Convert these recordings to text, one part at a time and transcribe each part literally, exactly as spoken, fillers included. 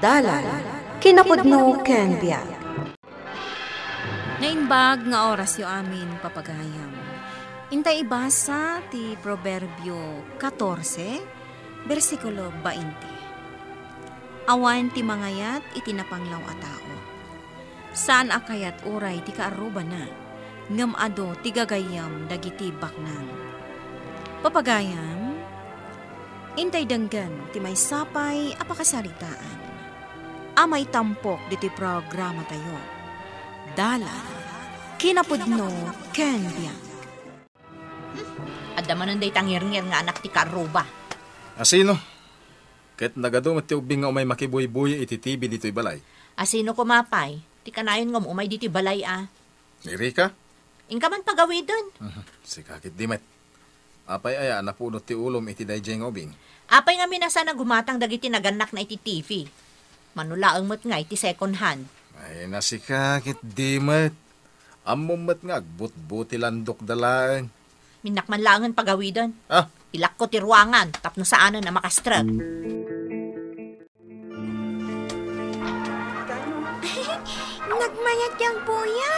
Dalan, kinapudno ken biag. Naimbag nga orasyo amin, papagayam. Intay ibasa ti Proverbio katorse, bersikulo bainte. Awan ti mangayat iti napanglaw a tao. Saan a kayat uray ti kaarrubana, ngem adu ti gagayyem dagiti baknang. Papagayam, intay denggen ti maysa pay a pakasaritaan a maitampok ditoy programatayo. Dalan, kinapudno, ken biag. Adda manen dayta ngirngir nga anak ti kaarruba. Asino? Ket nagadu met ti ubbing nga umay makibuybuya iti T V ditoy balay. Asino koma pay? Ti kanayon nga umay ditoy balay a. Ni Rica? Inka man pagawiden. Mhm. Sika ket di met. Apay aya a napudot ti ulom iti daydiay nga ubing? Apay ngamin a saan a gumatang dagiti nagannakna iti T V? Mano laeng met nga iti second hand. Ay, na sika ket di met. Ammom met nga agbutbutilandokda laeng. Minnak man laengen pagawiden. Ah? Ilakko ti ruangan tapno saanen a makastrek. Nagmayat ti agbuya.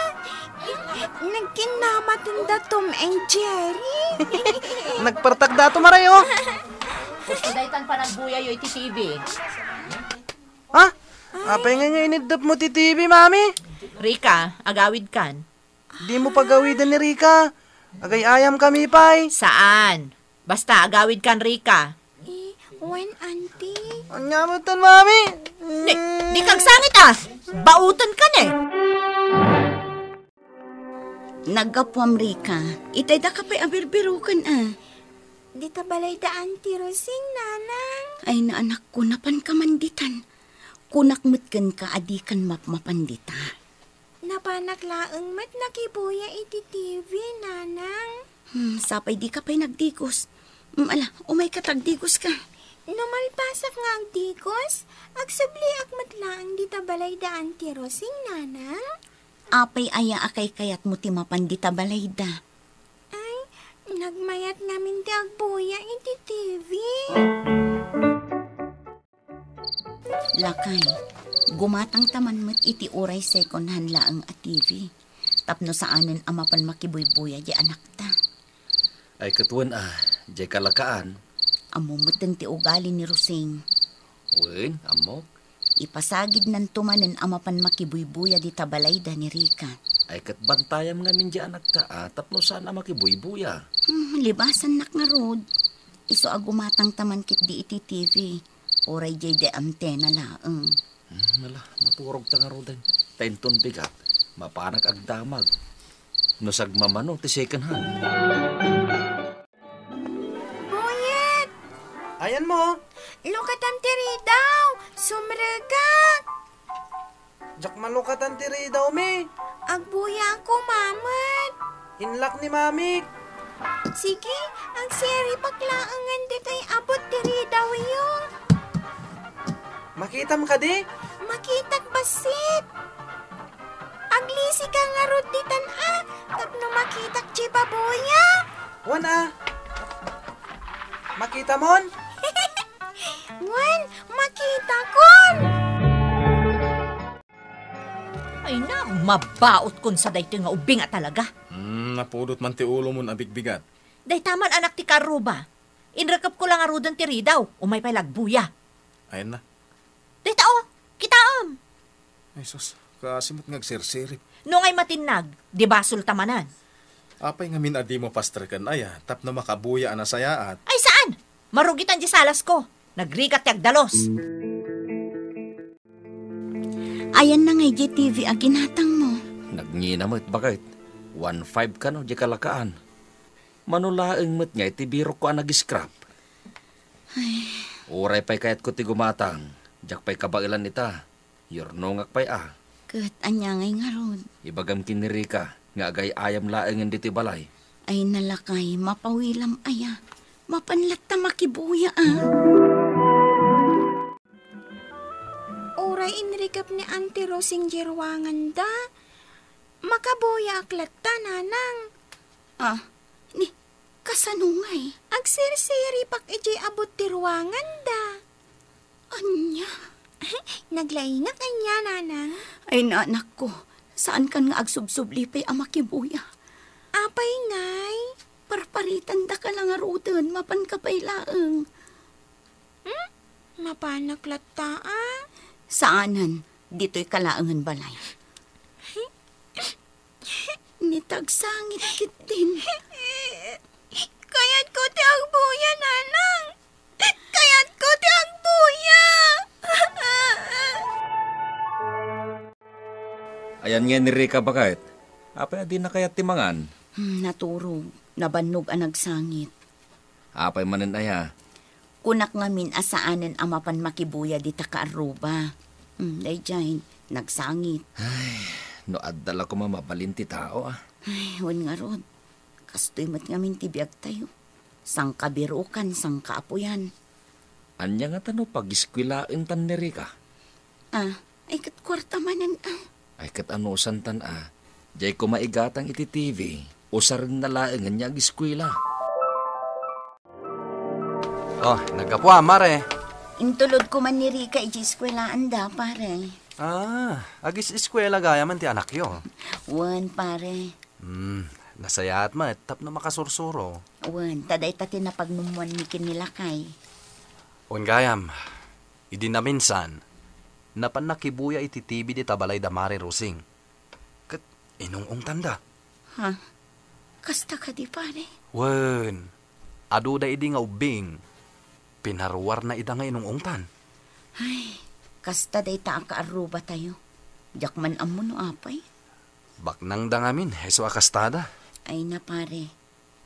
Nagkinnamatendan Tom and Jerry. Nagpartakda to, Maray, oh. Gusto daytan panagbuyayo iti T V. Ha? Apay nga iniddep mo ti T V, Mami? Rica, agawidkan. Dimo pagawiden ni Rica. Agay-ayam kami pay. Saan? Basta agawidkan, Rica. Eh, wen, Auntie. Anya met tan, Mami? Di, di kag sangit, ah. Bauten kan, eh. Naggapuam, Rica. Itay daka pay a birbiruken, ah. Dita balay da Auntie Rosing, Nanang. Ay, naanakko, napan ka man ditan. Kunak met kenka a dikan mapmapan dita. Napanak laeng met nakibuya iti T V, Nanang. Hmm, sapay dika pay nagdigos. Hmm, ala, umayka ta agdigoska. No malpasak nga agdigos, agsubliak met laeng dita balay da Auntie Rosing, Nanang. Apay aya a kaykayatmo ti mapan dita balayda? Ay, nagmayat ngamin ti agbuya iti T V. Lakay, gumatangta man met iti uray second hand laeng a T V, tapno saanen a mapan makibuybuya diay anakta. Ay, ket wen a, diay kalakaan. Ammom metten ti ugali ni Rosing. Wen, ammok. Ipasagidnanto manen a mapan makibuybuya dita balayda ni Rica. Ay, ket bantayam ngamin diay anakta a, tapno saan a makibuybuya. Hmm, libasannak ngarud. Isu a gumatangta man ketdi iti T V. Uray diay diay antena laeng. Hmm, ala, maturogta ngaruden. Ta inton bigat, mapanak agdamag. No sagmamano ti second hand. Buyet! Ayanmo? Lukatan ti ridaw! Sumrekak! Diak malukatan ti ridawmi. Agbuya koma met. Inlak ni Mamik. Sige, agsiripak laengen ditoy abut ti ridawyo. Makitam kadi? Makitak bassit. Aglisika ngarud ditan a, tapno makitak ti pabuya. Wen a. Makitamon? Wen, makitakon. Ay na, mabaotkon sa daytoy nga ubing a talaga. Hmm, napudot man ti ulomon a bigbigat. Dayta man anak ti kaarruba. Inrekepko la ngaruden ti ridaw, umay pay la agbuya. Ayan na. Dayta, oh, kitaem. Ay, sus, kaasi met nga agsirsirip. No ngay matinnag, di basolta manen. Apay ngamin a dimo pastreken aya, tapno makabuya a nasayaat? Ay, saan? Marugitan di salasko. Nagrigat ti agdalus. Ayan na ngay diay T V a ginatangmo. Nagngina met, baket. One five kano diay kalakaan. Mano laeng met nga iti birokko a nag-scrap. Ay. Uray pay kayatko ti gumatang, diak pay kabaelan ita. Yurnongak pay a. Ket ania ngay ngarud? Ibagam ken ni Rica nga agay-ayam laengen ditoy balay. Ay, nalakay, mapawilam aya. Mapan latta makibuya a. Uray inrikep ni Auntie Rosing diay ruanganda, makabuyaak latta, Nanang. Ah, ni, kasano ngay? Agsirsiripak idiay abut ti ruanganda. Ania? Naglaingak ania, Nanang? Ay, nakko, saankan nga agsubsubli pay a makibuya. Apay ngay? Parparitandaka la ngaruden, mapanka pay laeng. Hmm? Mapanak latta, a? Saanen, ditoyka laengen balay. Ni tagsangit ketdin. Kayatko ti agbuya, Nanang. Kayatko ti agbuya. Ayan nga ni Rica, baket? Apay a dina kayat ti mangan? Hmm, naturog. Nabannog a nagsangit. Apay manen aya? Kunak ngamin a saanen a mapan makibuya dita kaarruba. Hmm, daydiay, nagsangit. Ay, no adda la koma mabalin ti tao, a. Ay, wen ngarud. Kastoy met ngamin ti biagtayo. Sangkabirukan, sangkaapuyan. Ania ngata no pagiskuelaentan ni Rica? Ah, ay ket kuarta manen, a. Ay ket anusantan, a. Diay koma igatang iti T V, usarenna laengen nga agiskuela. Oh, naggapu, a, mare. Intulod ko man ni Rica iti eskuelaanda, pare. Ah, agis-eskuela gayam ti anakyo. Wen, pare. Hmm, nasayaat met tapno makasursuro. Wen, ta dayta ti napagnummuanmi ken ni lakay. Wen gayam, idi naminsan, napan nakibuya iti T V dita balay da Mare Rosing. Ket inung-ungtanda. Ha? Kasta kadi, pare? Wen, adu da idi nga ubbing, pinaruarna ida nga inung-ungtan. Ay, kasta dayta a kaarrubatayo. Diak man ammo no apay. Baknangda ngamin, isu a kastada. Ay na, pare.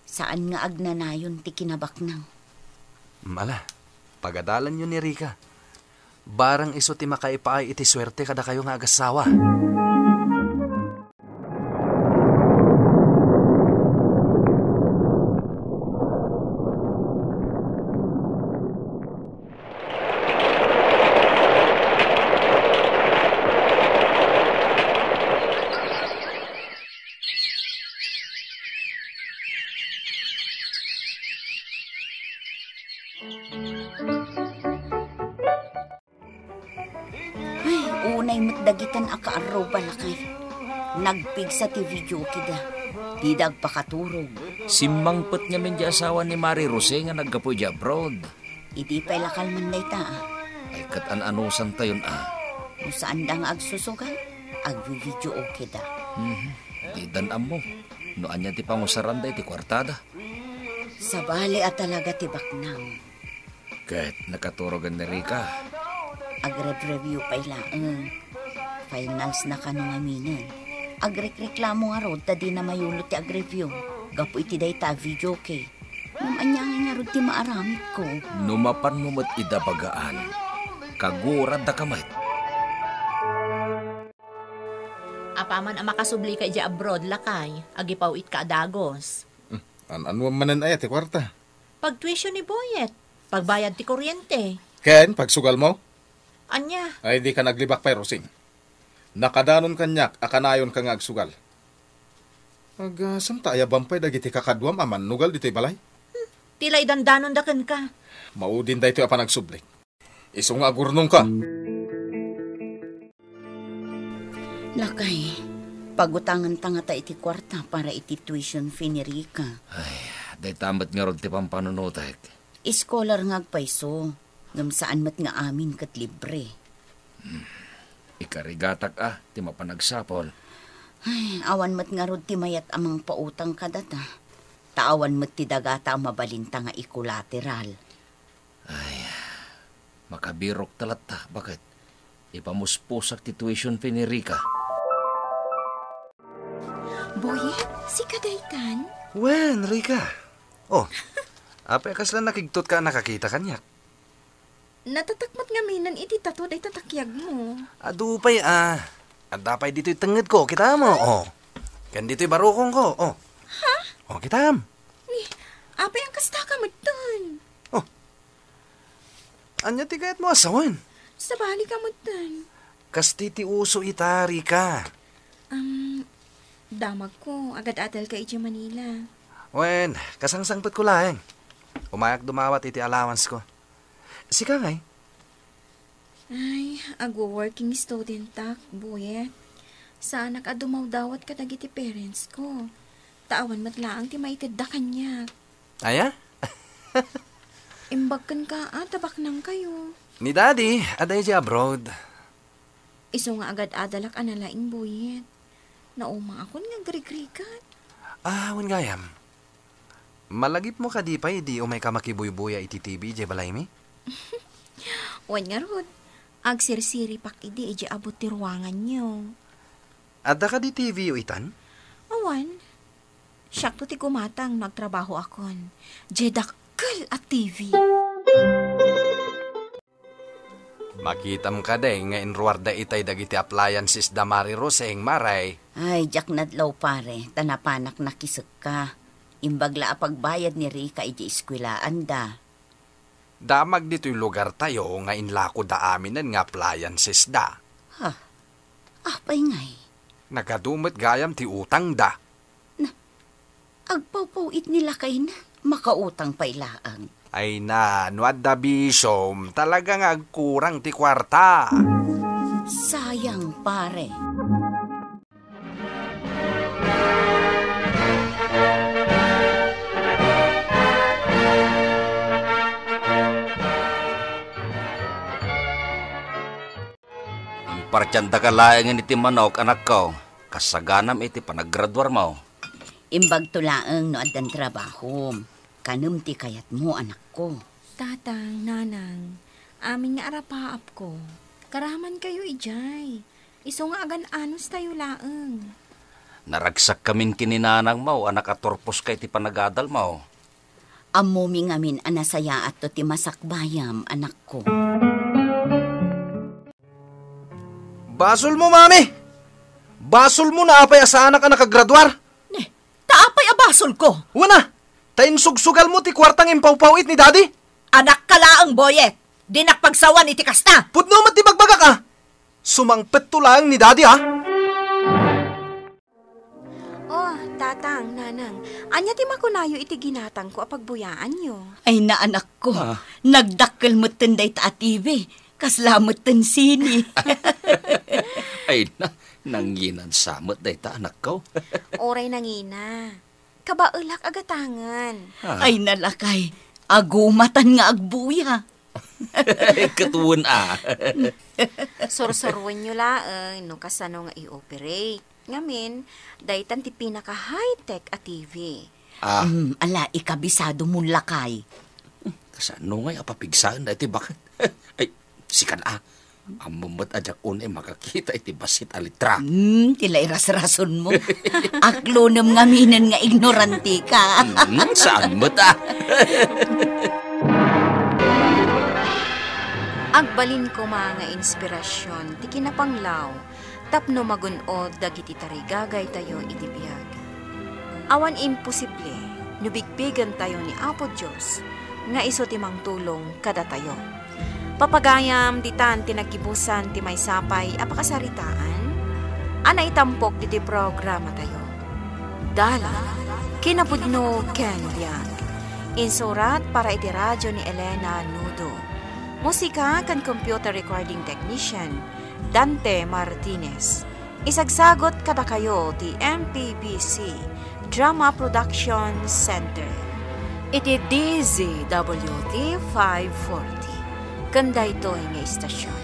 Saan nga agnanayon ti kinabaknang. Mala, pagadalanyo ni Rica. Barang isu ti makaipaay iti suerte kadakayo nga agassawa. Ay, unay met dagitan a kaarruba, lakay. Nagpigsa ti videoke da. Dida agpakaturog. Simmangpet ngamin di asawa ni Mari Rose nga naggapu idiay abroad. Idi pay la kalman dayta, a. Ay, ket an-anusantayon, a. No saanda nga agsusugal, agvi-videoke da. Mhm. Didan ammo no ania ti pangusaranda iti kuartada. Sabali a talaga ti baknang. Ket nakaturogen ni Rica. Agregreview pay laeng. Finals na kano ngaminen. Agrekreklamo ngarud ta dina mayulo ti agreview gapu iti dayta a videoke. Ngem ania ngay ngarud ti maaramidko? No mapanmo met ida bagaan, kaguraddaka met. Apaman a makasublika idiay abroad, lakay, agipaw-itka a dagus. Hmm, an-anuam manen aya ti kuarta? Pagtuition ni Boyet, pagbayad ti kuryente. Ken pagsugalmo? Ania? Ay, dika naglibak pay, Rosing. Nakadanon kaniak a kanayonka nga agsugal. Agasem ta ayaban pay dagiti kakaduam a mannugal ditoy balay? Hmm, ti la idandanonda kenka. Maudin daytoy a panagsublik. Isu nga agurnongka. Lakay, pagutanganta ngata iti kuarta para iti tuition fee ni Rica. Ay, dayta met ngarud ti pampanunotek. Scholar nga agpayso, ngem saan met nga amin ket libre. Hmm. Ikarigatak a ti mapan agsapul. Ay, awan met ngarud ti mayat a mangpautang kadata. Ta awan met ti dagata a mabalinta nga i-collateral. Ay, makabirokta latta, baket? Ipamuspusak ti tuition fee ni Rica. Boyet, sika daytan? Wen, Rica. Oh, apay a kasla nakigtotka a nakakita kaniak? Natatak met ngaminen iti tato dayta takiagmo. Adu pay a. Adda pay ditoy tengngedko, kitam? Oh. Ken ditoy barukongko, oh. Ha? Oh, kitam? Ni, apay a kastaka metten? Oh. Ania ti kayatmo a sawen? Sabali ka metten. Kasta ti uso ita, Rica. Am, damagko, agad-adalka idiay Manila. Wen, kasangsangpetko laeng. Umayak dumawat iti allowance ko. Sika ngay? Ay, agwo-working studentak, Boyet. Saanak a dumawdawat kadagiti parents ko. Ta awan met laeng ti maitedda kaniak. Aya? Imbag kenka a, ta baknangkayo. Ni Daddy, adda idiay abroad. Isu nga agad-adalak a nalaing, Boyet. Naumangakon nga agrigrigat. Ah, wen gayam. Malagipmo kadi pay idi umayka makibuybuya iti T V idiay balaymi? Wen ngarud, agsirsiripak idi idiay abut ti ruanganyo. Adda kadi T V-yo itan? Awan. Siakto ti gumatang no agtrabahoakon. Diay dakkel a T V. Makitam kadi nga inruarda itay dagiti appliances da Mari Roseng, Mare? Ay, diak nadlaw, pare, ta napanak nakisekka. Imbag la a pagbayad ni Rica iti eskuelaanda. Damag ditoy lugartayo nga inlakoda aminen nga appliances da. Ha? Apay ngay? Nagadu met gayam ti utangda. Na, agpawpaw-it ni lakayna, makautang pay laeng. Ay na, no adda bisiom, talaga nga agkurang ti kuarta. Sayang, pare. Impartiandaka laengen iti manok, anakko. Kasaganam iti panaggraduarmo. Imbagto laeng no addan trabahom. Kanem ti kayatmo, anakko. Tatang, nanang, amin nga arapaapko. Karamankayo idiay. Isu nga agan-anos tayo laeng. Naragsak kamin ken ni nanangmo a nakaturposka iti panagadalmo. Ammomi ngamin a nasayaatto ti masakbayam, anakko. Basolmo, Mami! Basolmo no apay a saanak a nakagraduar! Ne, ta apay a basolko? Wen a, ta insugsugalmo ti kuarta nga impawpaw-it ni Daddy! Anakka laeng, Boyet! Dinak pagsawan iti kasta! Pudno met ti bagbagak a! Sumangpetto laeng ni Daddy, a! Oh, tatang, nanang, ania ti makunayo iti ginatangko a pagbuyaanyo? Ay, naanakko, ah, nagdakkel metten dayta a T V. Kasla metten sini. Ay na, nanginansa met dayta, anakko. Uray nangina. Kabaelak a gatangen. Ah. Ay, nalakay, agumatan nga agbuya. Ket wen a. Sursuruenyo laeng no kasano nga i-operate. Ngamin, daytan ti pinaka-high-tech a T V. Ah. Mm, ala, ikabisado mo lakay. Kasano ngay a papigsaen daytoy baket? Ay, sikan a. Ammom met a diak unay makakita iti bassit a letra. Hmm, ti la irasrasonmo. Aklonem ngaminen nga ignorante ka. Hmm, saan met a. Agbalin koma nga inspirasyon ti kinapanglaw tapno magun-od dagiti tarigagaytayo iti biag. Awan imposible no bigbigentayo ni Apo Dios nga isu ti mangtulong kadatayo. Papagayam, ditan ti naggibusan ti maysa pay a pakasaritaan a naitampok ditoy programatayo. Dalan, kinapudno ken biag. Insurat para iti radio ni Elena Nudo. Musika ken computer recording technician, Dante Martinez. Isagsagot kadakayo ti M P B C Drama Production Center iti D Z W T five forty. Ken daytoy nga istasyon,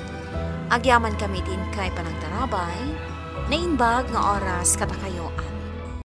agyamankami iti inkay panangtarabay, naimbag nga oras kadakayo amin.